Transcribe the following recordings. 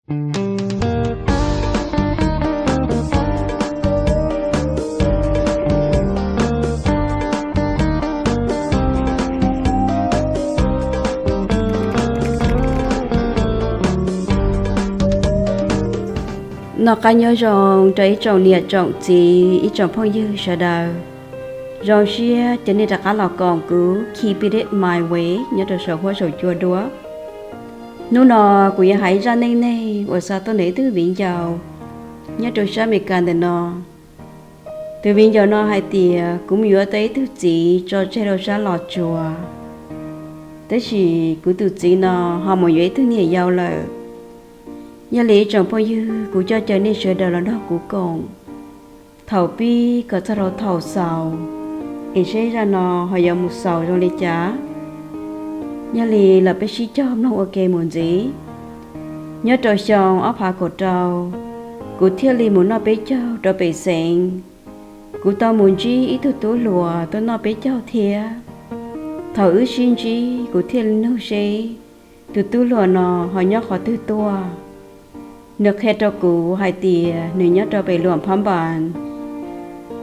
Noj qab nyob zoo rau ib tsoom niam tsoom txiv, ib tsoom phooj ywg sawv daws. Zoo siab ces nej rov qab los koom kuv Keeping It My Way nyob rau saum huab saum cua dua. Hnub no kuv yuav hais ib zaj neej neeg uas xa tuaj ntawm ib tug viv ncaus nyob rau sab Amelikas ntawm no. Tus viv ncaus no hais tias kuv mus yuav tau ib tug txiv tso tseg rau sab Los Tsuas, tab sis kuv tus txiv no ho mus yuav ib tug niam yau lawm. Yog li ib tsoom phooj ywg, kuv coj caw nej sawv daws los nrog kuv koom thaum pib kom txog rau thaum xaus, es seb zaj no ho yuav mus xaus zoo li cas. Yog li los peb sib cog mloog ua ke mus ntxiv. Nyob rau xyoo ob phav kaum rau, kuv thiaj li mus noj peb caug rau pem xeev. Kuv tau mus ntsib ib tug tub hluas tuaj noj peb caug thiab. Thaum wb sib ntsib, kuv thiaj li nug seb tus tub hluas no ho nyob qhov twg tuaj. Nws qhia rau kuv hais tias nws nyob rau pem Luam Phab Npas.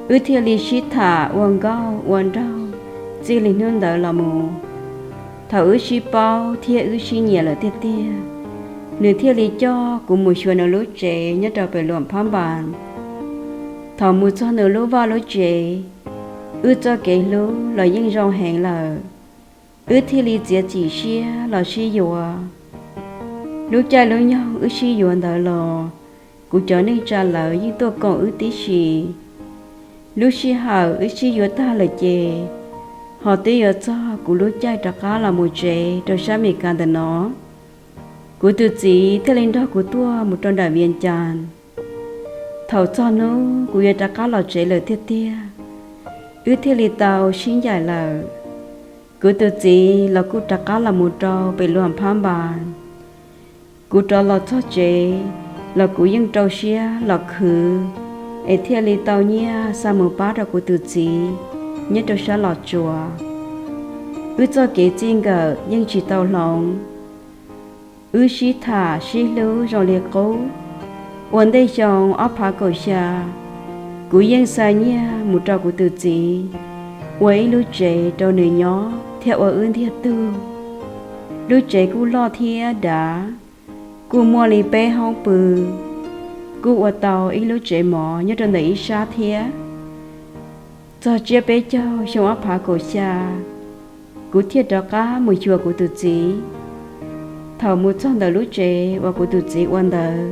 Wb thiaj li sib tham ua nkauj ua nraug txij li hnub ntawd los mus. Thaum wb sib paub thiab wb sib nyiam lawm tiag tiag, nws thiaj li coj kuv mus xyuas nws lub tsev nyob rau pem Luam Phab Npas. Thaum mus txog nws lub vaj lub tsev, wb txoj kev hlub los yeej zoo heev lawm. Wb thiaj li txiav txim siab los sib yuav. Lub caij lub nyoog wb sib yuav ntawd los, kuv cov neej tsa lawv yeej tuaj koom wb tib si. Lub sij hawm wb sib yuav tag lawm ces, ho twb yuav txog kuv lub caij rov qab los mus tsev rau sab Amelikas ntawm no. Kuv tus txiv thiaj li nrog kuv tuaj mus rau nram Vias Cas. Thaum txog hnub kuv yuav rov qab los tsev lawm tiag tiag, wb thiaj li tau sib ncaim lawm. Kuv tus txiv los kuj rov qab los mus rau pem Luam Phab Npas. Kuv rov los txog tsev los kuv yeej rau siab los khwv, es thiaj li tau nyiaj xa mus pab rau kuv tus txiv nyob rau sab Los Tsuas. Wb txoj kev txij nkawm yeej tsis tau hloov. Wb sib tham sib hlub zoo li qub. Ua ntej xyoo ob phav kaum xya, kuv yeej xa nyiaj mus rau kuv tus txiv ua ib lub tsev rau nws nyob thiab ua wb ntiag tug. Lub tsev kuj loj thiab dav, kuj muaj li peb hoob pw, kuj ua tau ib lub tsev mov nyob rau ntawm ib sab thiab. Txog tsiab peb caug xyoo ob phav kaum xya, kuv thiaj rov qab mus xyuas kuv tus txiv. Thaum mus txog ntawm lub tsev uas kuv tus txiv ua ntawd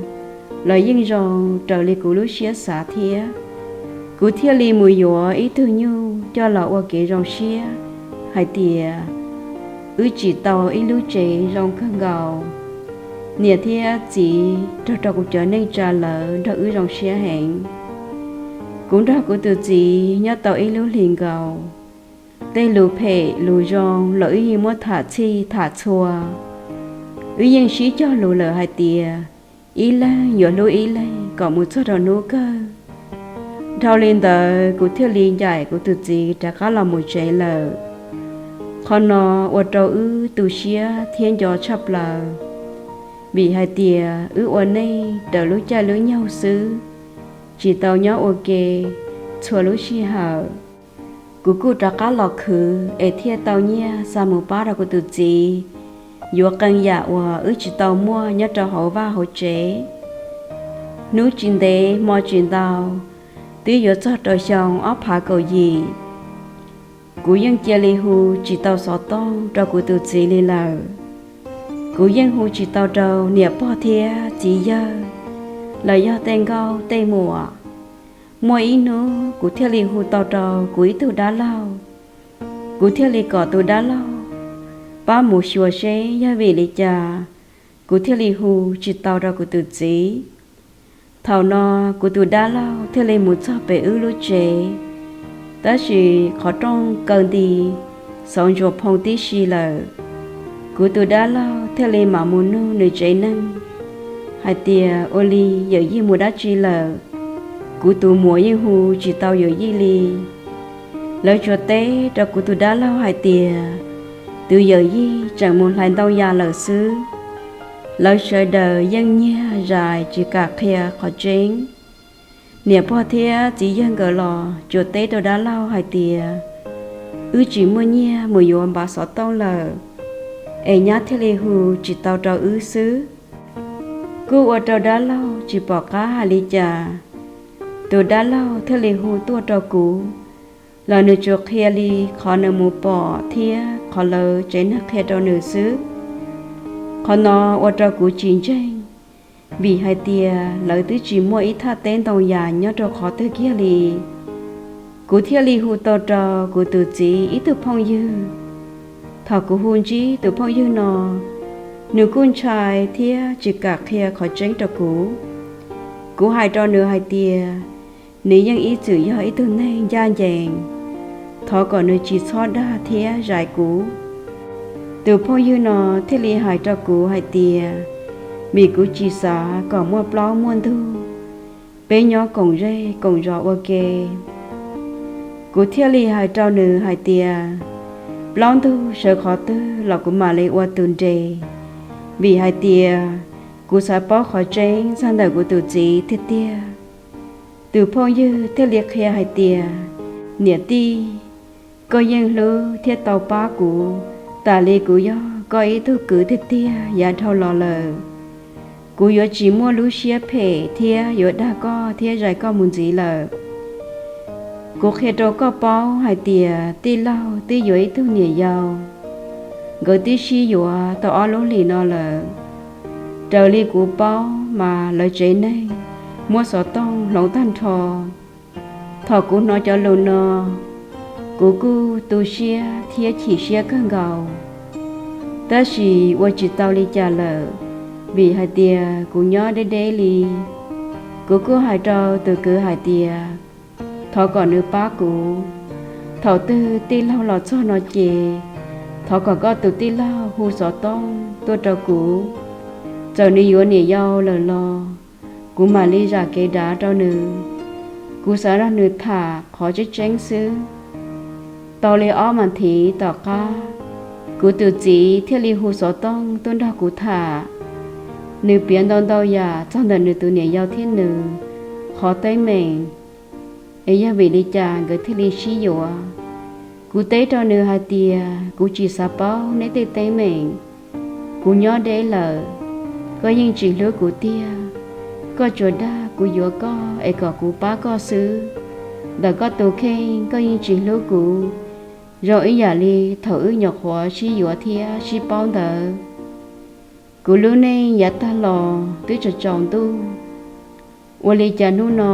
los yeej zoo raws li kuv lub siab xav thiab. Kuv thiaj li mus yuav ib tug nyuj coj los ua kev zoo siab hais tias wb tsim tau ib lub tsev zoo kawg nkaus. Niam thiab txiv nrog rau kuv cov neej tsa lawv nrog wb zoo siab heev. Kuv nrog kuv tus txiv nyob tau ib lub hlis nkaus, tej lus phem lus zoo los wb yeej muab tham txhij tham txhua. Wb yeej sib cog lus lawm hais tias ib leeg yuav hlub ib leeg kom mus txog rau hnub kawg. Dhau li ntawd kuv thiaj li ncaim kuv tus txiv rov qab los mus tsev lawm. Qhov no ua rau wb tu siab thiab nco tshaj plaws, vim hais tias wb ua neej raws lub caij lub nyoog xwb, tsis tau nyob ua ke txhua lub sij hawm. Kuv kuj rov qab los khwv es thiaj tau nyiaj xa mus pab rau kuv tus txiv yuav qee yam uas wb tsis tau muaj nyob rau hauv vaj hauv tsev. Hnub tsis ntev hmo tsis ntau, twb yuav txog rau xyoo ob phav kaum yim, kuv yeej cia li hu tsis tau xov tooj rau kuv tus txiv li lawm. Kuv yeej hu tsis tau rau niam pog thiab txiv yawg los yog tej nkauj tej muam. Muaj ib hnub kuv thiaj li hu tau rau kuv ib tug dab laug. Kuv thiaj li kom tus dab laug pab mus xyuas seb yog vim li cas kuv thiaj li hu tsis tau rau kuv tus txiv. Thaum no kuv tus dab laug thiaj li mus txog pem wb lub tsev, tab sis qhov rooj kaw nti xauv ntsuas phoo tib si lawm. Kuv tus dab laug thiaj li mam mus nug nws tsev neeg hais tias ua li yawm yij mus dab tsi lawm. Kuv tus muam yeej hu tsis tau yawm yij li. Lawv tsuas teb rau kuv tus dab laug hais tias tus yawm yij tseem mus hlais ntoo ya lawm xwb. Lawv sawv daws yeej nyiag zais tsis kam qhia qhov tseeb. Niam pog thiab txiv yawg nkawd los tsuas teb rau dab laug hais tias, wb tsis muaj nyiaj mus yuav npav xov tooj lawm, es nyab thiaj li hu tsis tau rau wb xwb. Kuj ua rau dab laug tsis pom qab hais li cas, tus dab laug thiaj li hu tuaj rau kuv, los nws tsuas qhia li qhov nws mus pom thiab qhov lawv tsev neeg qhia rau nws xwb. Qhov no ua rau kuv tsis ntseeg, vim hais tias lawv twb tsis muaj ib thaj teb ntoo yam nyob rau qhov twg kiag li. Kuv thiaj li hu tau rau kuv tus txiv ib tug phooj ywg. Thaum kuv hu ntsib tus phooj ywg no, nws kuj ntshai thiab tsis kam qhia qhov tseeb rau kuv. Kuv hais rau nws hais tias, nws yeej ib txwm yog ib tug neeg ncaj ncees, thov kom nws tsis txhob dag thiab zais kuv. Tus phooj ywg no thiaj li hais rau kuv hais tias, vim kuv tsis xav kom muaj plaub muaj ntug, peb nyob koom zej koom zos ua ke. Kuv thiaj li hais rau nws hais tias, plaub ntug sawv qhov twg los kuv mam li ua tus nres, vim hais tias kuv xav paub qhov tseeb txog ntawm kuv tus txiv tiag tiag. Tus phooj ywg thiaj li qhia hais tias, niam tij, koj yeej hlub thiab tau pab kuv tas li kuv yog koj ib tug kwv tiag tiag yav dhau los lawm. Kuv yuav tsis muaj lub siab phem thiab yuav dag koj thiab zais koj mus ntxiv lawm. Kuv qhia rau koj paub hais tias tij laug twb yuav ib tug niam yau, nkawd twb sib yuav tau ob lub hlis no lawm. Raws li kuv paub mas lawv tsev neeg muab xov tooj hloov tag nrho. Thaum kuv hnov cov lus no, kuv kuj tu siab thiab chim siab kawg nkaus, tab sis ua tsis tau li cas lawm, vim hais tias kuv nyob deb deb li. Kuv kuj hais rau tus kwv hais tias, thov kom nws pab kuv. Thaum twg tij laug los txog no ces, thov kom koj tus tij laug hu xov tooj tuaj rau kuv. Txawm nws yuav niam yau lawm los, kuv mam li zam kev dav rau nws. Kuv xav nrog nws tham qhov tseeb tseeb xwb. Tau li ob mas thiv tom qab, kuv tus txiv thiaj li hu xov tooj tuaj nrog kuv tham. Nws piav ntau ntau yam txog ntawm nws tus niam yau thiab nws qhov teeb meem, es yog vim li cas nkawd thiaj li sib yuav. Kuv teb rau nws hais tias, kuv tsis xav paub neb tej teeb meem. Kuv nyob deb lawm, koj yeej tsis hlub kuv tiag. Koj tsuas dag kuv yuav koj es kom kuv pab koj xwb. Ntawm koj tus kheej koj yeej tsis hlub kuv, zoo ib yam li thaum wb nyuam qhuav sib yuav thiab sib paub ntawd. Kuv lub neej yav tag los twb tsaus tsaus ntuj, ua li cas hnub no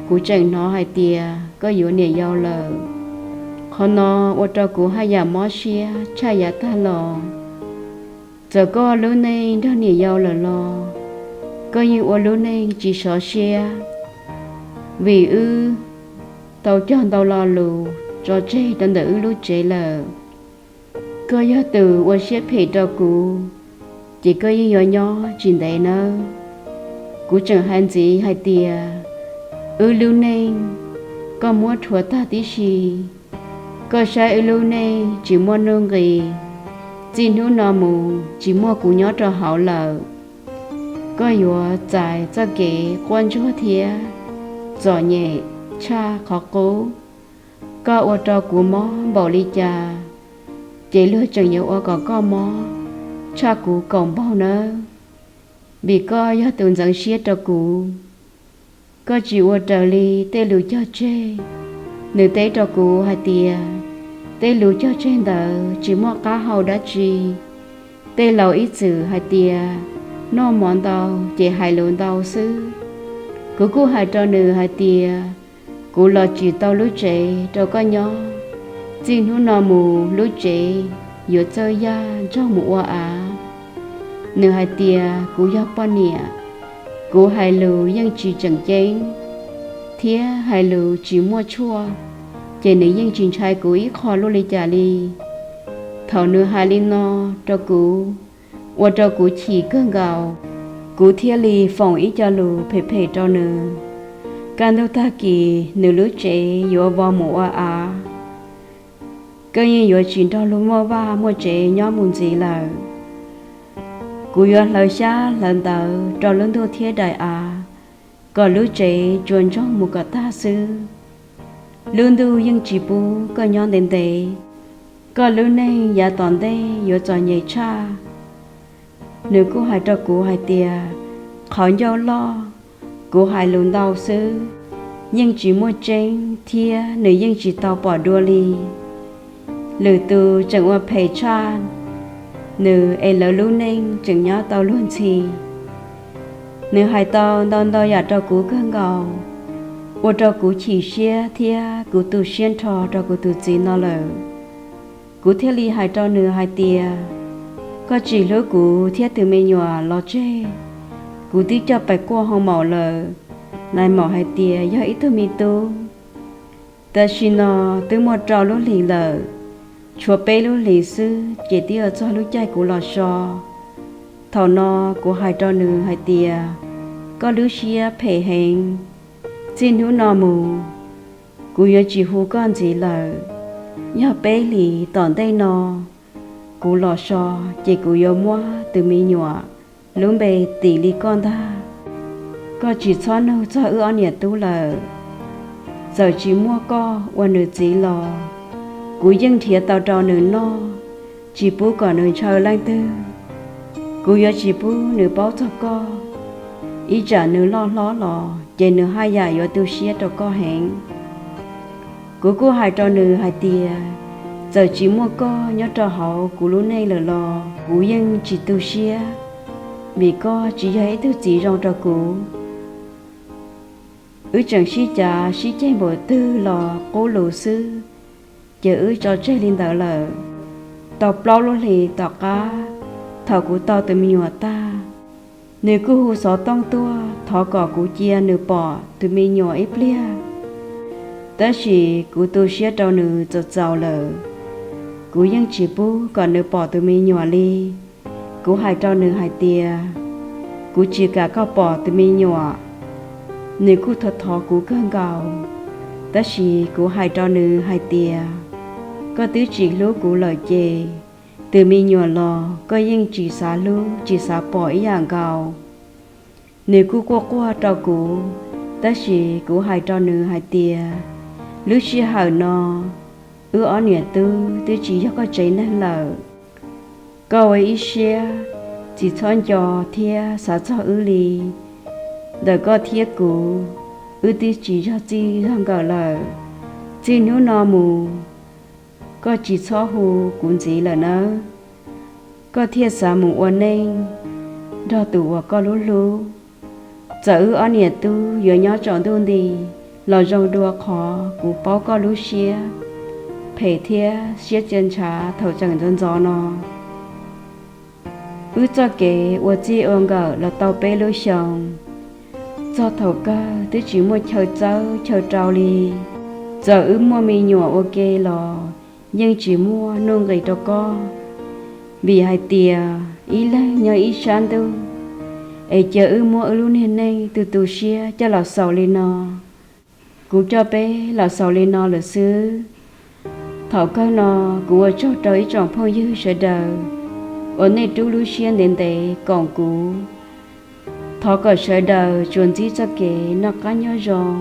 kuv tseem hnov hais tias koj yuav niam yau lawm. Qhov no ua rau kuv haj yam mob siab tshaj yav tag los. Txawm koj lub neej nrog niam yau lawm los, koj yeej ua lub neej tsis sov siab, vim wb tau cog ntau lo lus tso tseg rau ntawm wb lub tsev lawm. Koj yog tus ua siab phem rau kuv, ces koj yeej yuav nyob tsis ntev nawb. Kuv tseem hais ntxiv hais tias, wb lub neej koj muab rhuav tag tib si. Koj saib wb lub neej tsis muaj nuj nqis, txij hnub no mus tsis muaj kuv nyob rau hauv lawm. Koj yuav txais txoj kev quaj ntsuag thiab txom nyem tshaj qhov qub. Koj ua rau kuv mob npaum li cas, ces luag tseem yuav ua kom koj mob tshaj kuv kaum npaug nawb, vim koj yog tus ntxeev siab rau kuv. Koj tsis ua raws li tej lus cog tseg. Nws teb rau kuv hais tias, tej lus cog tseg ntawd tsis muaj qab hau dab tsi. Tej laus ib txwm hais tias, noj mov ntau ces hais lus ntau xwb. Kuv kuj hais rau nws hais tias, kuv los tsim tau lub tsev rau koj nyob, txij hnub no mus lub tsev yuav txawj yaj nrog mus ua av. Nws hais tias kuv yog poj niam, kuv hais lus yeej tsis tseem ceeb thiab hais lus tsis muaj tshuaj, ces nws yeej tsis ntshai kuv ib qho luaj li cas li. Thaum nws hais li no rau kuv, ua rau kuv chim kawg nkaus, kuv thiaj li foom ib co lus phem phem rau nws. Kaj ntug tag kis nws lub tsev yuav vau mus ua av, koj yeej yuav tsis nrog luag muaj vaj muaj tsev nyob mus ntxiv lawm. Kuv yuav hlawv xyab hlawv ntawv rau lub ntuj thiab daim av, kom lub tsev tsuas ntsoog mus kom tag xwb. Lub ntuj yeej tsis pub koj nyob ntev ntev, koj lub neej yav tom ntej yuav txom nyem tshaj. Nws kuj hais rau kuv hais tias, qhov ncauj loj, kuv hais lus ntau xwb, yeej tsis muaj tseeb thiab nws yeej tsis tau pom dua li. Lwm tus tseem ua phem tshaj nws es lawv lub neej tseem nyob tau luag ntxhi. Nws hais tau ntau ntau yam rau kuv kawg nkaus, ua rau kuv chim siab thiab kuv tu siab nrho rau kuv tus txiv no lawm. Kuv thiaj li hais rau nws hais tias, koj tsis hlub kuv thiab tus me nyuam los tseg, kuv twb coj pais kuaj hoo maum lawm. Nais maum hais tias yog ib tug me tub, tam sim no twb muaj rau lub hlis lawm, tshuav peb lub hlis xwb ces twb yuav txog lub caij kuv los so. Thaum no kuv hais rau nws hais tias, koj lub siab phem heev, txij hnub no mus kuv yuav tsis hu koj ntxiv lawm. Yog peb hlis tom ntej no kuv los so ces kuv yuav muab tus me nyuam lub npe tis li koj ntag. Koj tsis txhob nug txog wb ob niam tub lawm. Txawm tsis muaj koj ua nws txiv los kuv yeej nrhiav tau rau nws noj, tsis pub kom nws ntshaw leej twg. Kuv yuav tsis pub nws paub txog koj, ib tsam nws loj hlob los ces nws haj yam yuav tu siab rau koj heev. Kuv kuj hais rau nws hais tias, txawm tsis muaj koj nyob rau hauv kuv lub neej lawm los kuv yeej tsis tu siab, vim koj tsis yog ib tug txiv zoo rau kuv. Wb tseem sib cav sib ceg npaum twg los qub lus xwb, ces wb tso tseg li ntawd lawm. Tau plaub lub hlis tom qab, thaum kuv tau tus me nyuam tag, nws kuj hu xov tooj tuaj thov kom kuv cia nws pom tus me nyuam ib pliag. Tab sis kuv tu siab rau nws txaus txaus lawm, kuv yeej tsis pub kom nws pom tus me nyuam li. Kuv hais rau nws hais tias, kuv tsis kam koj pom tus me nyuam. Nws kuj thov thov kuv kawg nkaus, tab sis kuv hais rau nws hais tias, koj twb tsis hlub kuv lawm ces tus me nyuam los koj yeej tsis xav hlub tsis xav pom ib yam nkaus. Nws kuj quaj quaj rau kuv, tab sis kuv hais rau nws hais tias, lub sij hawm no wb ob niam tub twb tsis yog koj tsev neeg lawm. Koj ua ib siab tsis txhob nco thiab xav txog wb li. Ntawm koj thiab kuv, wb twb tsis yog txij yog nkawm lawm. Txij hnub no mus, koj tsis txhob hu kuv ntxiv lawm nawb. Koj thiaj xav mus ua neej nrog tus uas koj hlub hlub. Txawm wb ob niam tub yuav nyob tsaus ntuj nti los zoo dua qhov kuv paub koj lub siab phem thiab siab txia ntshav thaum tseem ntxov ntxov no. Wb txoj kev ua txij ua nkawm los tau peb lub xyoos, txog thaum kawg twb tsis muaj chaw txawb chaw rau li. Txawm wb muaj me nyuam ua ke los yeej tsis muaj nuj nqis rau koj, vim hais tias ib leeg nyob ib sab ntuj, es cia wb muab wb lub niag neej tu tu siab coj los xaus li no. Kuv coj peb los xaus li no lawm xwb. Thaum kawg no kuv ua tsaug rau ib tsoom phooj ywg sawv daws uas nej rub lub siab ntev ntev koom kuv. Thov kom sawv daws tsuas ntsib txoj kev noj qab nyob zoo,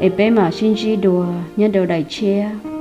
es peb mam sib ntsib dua nyob rau daim tshiab.